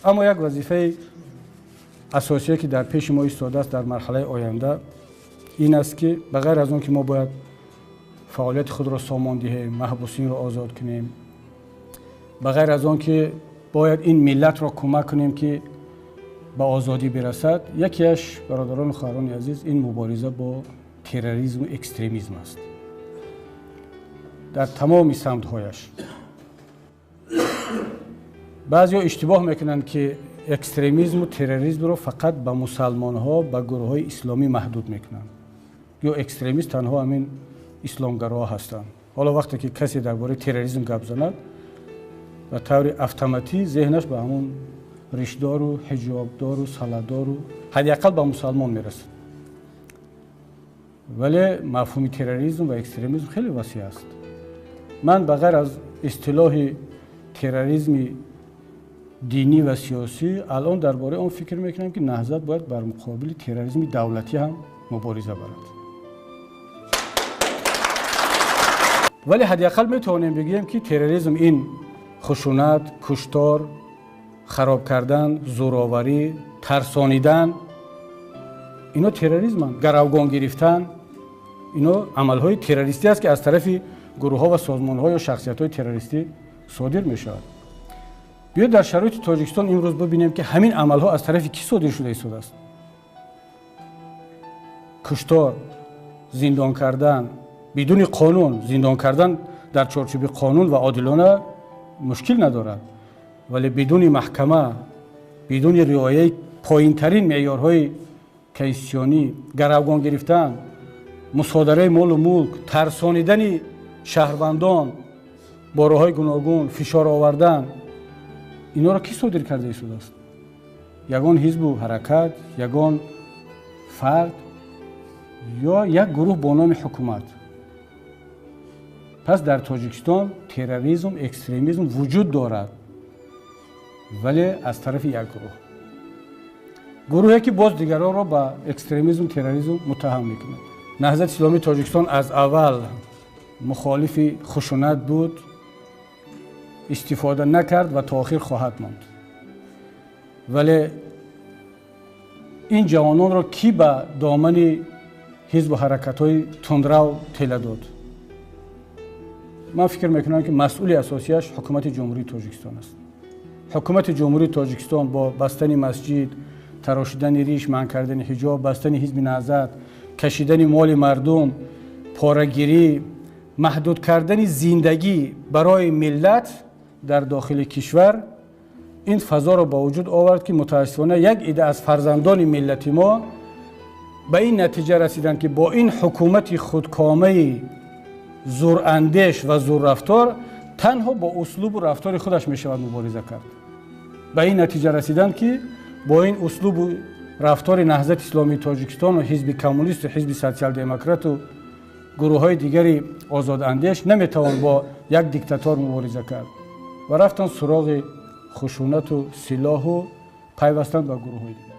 Аммо як вазифаи асосие, ки дар пеши мо истодааст дар марҳалаи оянда, ин аст, ки ба ғайр аз он ки мо бояд фаъолияти худро сомон диҳем, маҳбусинро озод кунем, ба ғайр аз он ки бояд ин миллатро кӯмак кунем, ки ба озодӣ бирасад, якеаш, бародарону хоҳарони азиз, ин мубориза бо терроризму экстремизм аст дар тамоми самтҳояш. Баъзеҳо иштибоҳ мекунанд, ки экстремизму терроризмро фақат ба мусалмонҳо, ба гурӯҳҳои исломӣ маҳдуд мекунанд ё экстремист танҳо ҳамин исломгароҳо ҳастанд. Ҳоло вақте ки касе дар бораи терроризм гап занад, ба таври автоматӣ зеҳнаш ба ҳамон ришдору, ҳиҷобдору, саладору, ҳадди ақал ба мусалмон мерасад. Вале мафҳуми терроризм ва экстремизм хеле васеъ аст. Ман ба ғайр аз истилоҳи терроризми динӣ ва сиёсӣ алон дар бораи он фикр мекунам, ки Наҳзат бояд бар муқобили терроризми давлатӣ ҳам мубориза барад. Вале ҳадди ақал метавонем бигӯем, ки терроризм ин хушунат, куштор, хароб кардан, зӯроварӣ, тарсонидан, ино терроризманд. Гаравгон гирифтан, ино амалҳои террористӣ аст, ки аз тарафи гурӯҳҳо ва созмонҳо ё шахсиятҳои террористӣ содир мешавад. Биёед, дар шароити Тоҷикистон имрӯз бибинем, ки ҳамин амалҳо аз тарафи кӣ содир шуда истодааст. Куштор, зиндон кардан бидуни қонун, зиндон кардан дар чорчӯби қонун ва одилона мушкил надорад, вале бидуни маҳкама, бидуни риояи поинтарин меъёрҳои конститутсионӣ, гаравгон гирифтан, мусодараи молу мулк, тарсонидани шаҳрвандон бо роҳҳои гуногун, фишор овардан, инҳоро кӣ содир карда истодааст? Ягон ҳизбу ҳаракат, ягон фард ё як гурӯҳ бо номи ҳукумат? Пас дар Тоҷикистон терроризм, экстремизм вуҷуд дорад, вале аз тарафи як гурӯҳ, гурӯҳе ки боз дигаронро ба экстремизм, терроризм муттаҳам мекунад. Наҳзати исломии Тоҷикистон аз аввал мухолифи хушунат буд, истифода накард ва то охир хоҳад монд. Вале ин ҷавононро кӣ ба домани ҳизбу ҳаракатҳои тундрав тела дод? Ман фикр мекунам, ки масъули асосияш ҳукумати Ҷумҳурии Тоҷикистон аст. Ҳукумати Ҷумҳурии Тоҷикистон бо бастани масҷид, тарошидани риш, манъ кардани ҳиҷоб, бастани ҳизби Наҳзат, кашидани моли мардум, порагирӣ, маҳдуд кардани зиндагӣ барои миллат дар дохили кишвар ин фазоро ба вуҷуд овард, ки мутаассифона як ида аз фарзандони миллати мо ба ин натиҷа расиданд, ки бо ин ҳукумати худкомаи зӯрандеш ва зӯррафтор танҳо бо услубу рафтори худаш мешавад мубориза кард. Ба ин натиҷа расиданд, ки бо ин услубу рафтори Наҳзати исломии Тоҷикистону ҳизби коммунисту ҳизби социал-демократу гурӯҳҳои дигари озодандеш наметавон бо як диктатор мубориза кард ва рафтанд суроғи хушунату силоҳу пайвастанд ба гурӯҳҳои дигар.